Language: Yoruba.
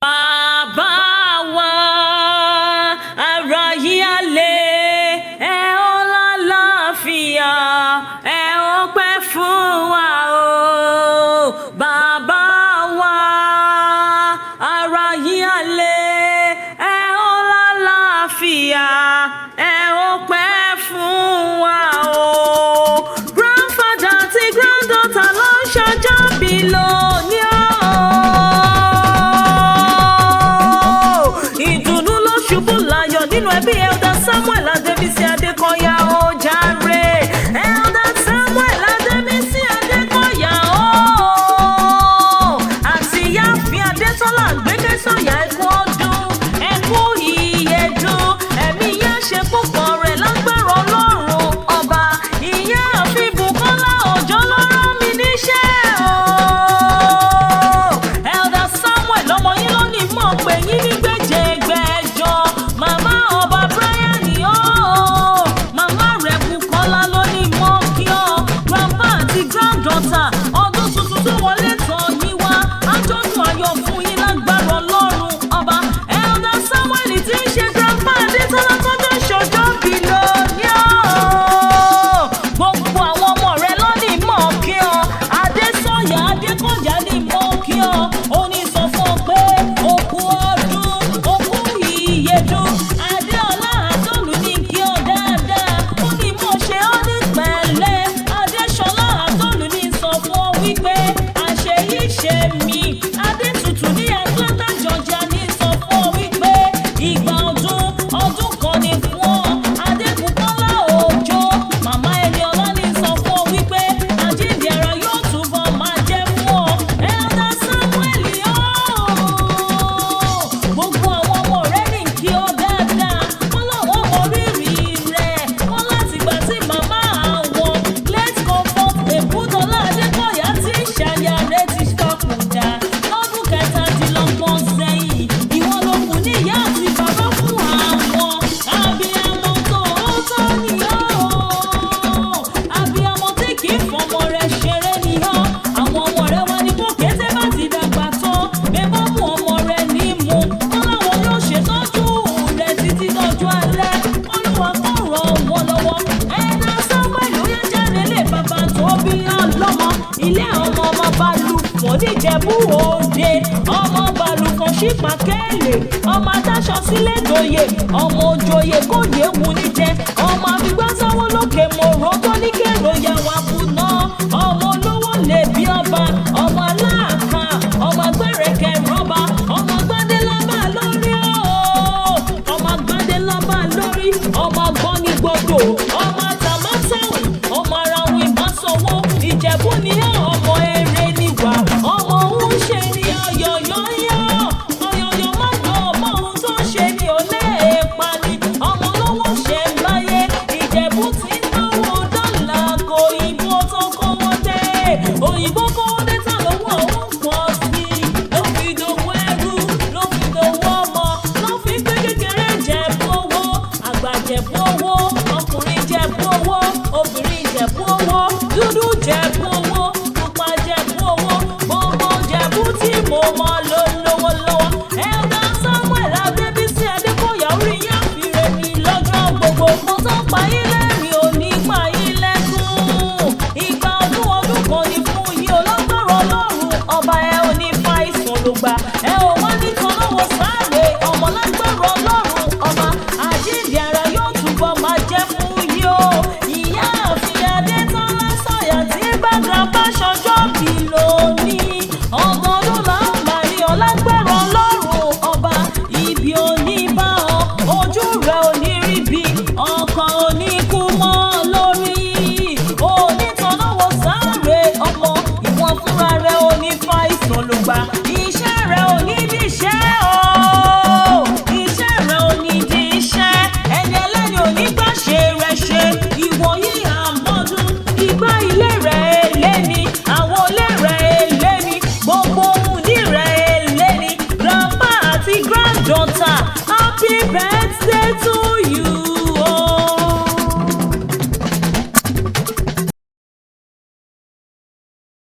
Bàbá wa, ara yìí á lè, ẹ ó lálàáfíà, ẹ ó pẹ́ fún wa o. Bàbá wa, ara yìí á lè, ẹ ó lálàáfíà, ẹ ó pẹ́ fún wa o. Grandfather àti granddaughter ló ń ṣọjọ́ bí lónìí o. Ìdùnnú ló ṣubú láyọ̀ nínú ẹbí Elder Samuel Adébísí Adékọ̀yà ó jàre. Elder Samuel Adébísí Adékọ̀yà ó. Àti Ìyáàfin Adétọ́lá Àgbékẹ́sọ̀yà, ẹ̀kú ọdún, ẹ̀kú ìyẹ̀dùn, ẹ̀mí yẹn ṣe púpọ̀ rẹ̀ lágbára Ọlọ́run Ọba. Ìyáàfin Bùkọ́lá Òjó ló rán mi níṣẹ́ o. Elder Samuel ọmọ yín ló ní mọ̀ pé yín ní gbèjègbèjọ. Màmá Ọba Brian o. Màmá rẹ̀ Bùkọ́lá ló ní mọ̀ kí ọ. Grandpa àti granddaughter, ọdún tuntun tó wọlé tọ̀ yín wá. Àjọ̀dún ayọ̀ fún yín lágbára Ọlọ́run Ọba. Elder Samuel tí ń ṣe grandpa Adétọ́lá tọ́jọ́ ṣọjọ́ bí lónìí o. Gbogbo àwọn ọmọ rẹ̀ ló ní mọ̀ kí ọ. Adésọ̀yà Adékọ̀yà ní mọ̀ kí ọ. Ó ní sọ fún ọ pé òkú ọdún, òkú ìyèdún. Adéọlá Àtọ́lù ní kí ọ dáadáa. Ó ní mo ṣe ọ́ ní pẹ̀lẹ́. Adéṣọlá Àtọ́lù ní sọ fún ọ wípé àṣeyí ṣe mí. Adétutù ní Atlanta, Georgia ní sọ fún ọ wípé ìgbà ọdún ọdún kan ní fún ọ. Adébùkọ́lá Òjó, màmá ẹni ọlá ní sọ fún ọ wípé àjíǹde ara yóò túbọ̀ máa jẹ́ fún ọ. Elder Samuel ooo. Gbogbo àwọn ọmọ rẹ̀ ní kí ọ dáadáa. Wọ́n láwọn mọ rírì rẹ̀. Wọ́n láti gbà tí màmá àwọn late Comfort Èbúdọ́lá Adékọ̀yà tí ń ṣàyà rẹ̀ ti papòdà lọ́dún 27 sẹ́yìn. Ìwọ ló kù ní ìyá àti bàbá fún àwọn. Abiyamọ tòótọ́ ni ọ́. Abiyamọ tí kì í fọmọ rẹ̀ ṣeré ni ọ́. Àwọn ọmọ rẹ̀ wá ní kó kété bá ti dàgbà tán. Bébọ́ mú ọmọ rẹ̀ ní mú. Wọ́n láwọn yóò ṣètọ́jú rẹ̀ títí dọjọ́ alẹ́. Olúwa kó ràn wọ́n lọ́wọ́. Elder Samuel, ó yá, jáde lé bàbá tó bí ọlọ́mọ. Ilé ọmọ ọmọ Balùfọ̀n níjẹ̀bú Òde. Ọmọ Balùfọ̀n ṣípàkẹ́lẹ̀. Ọmọ adáṣọ sílẹ̀ dòye. Ọmọ òjòyè kò yé wu níjẹ. Ọmọ àfigbá sáwọ́ lókè mòró tó ní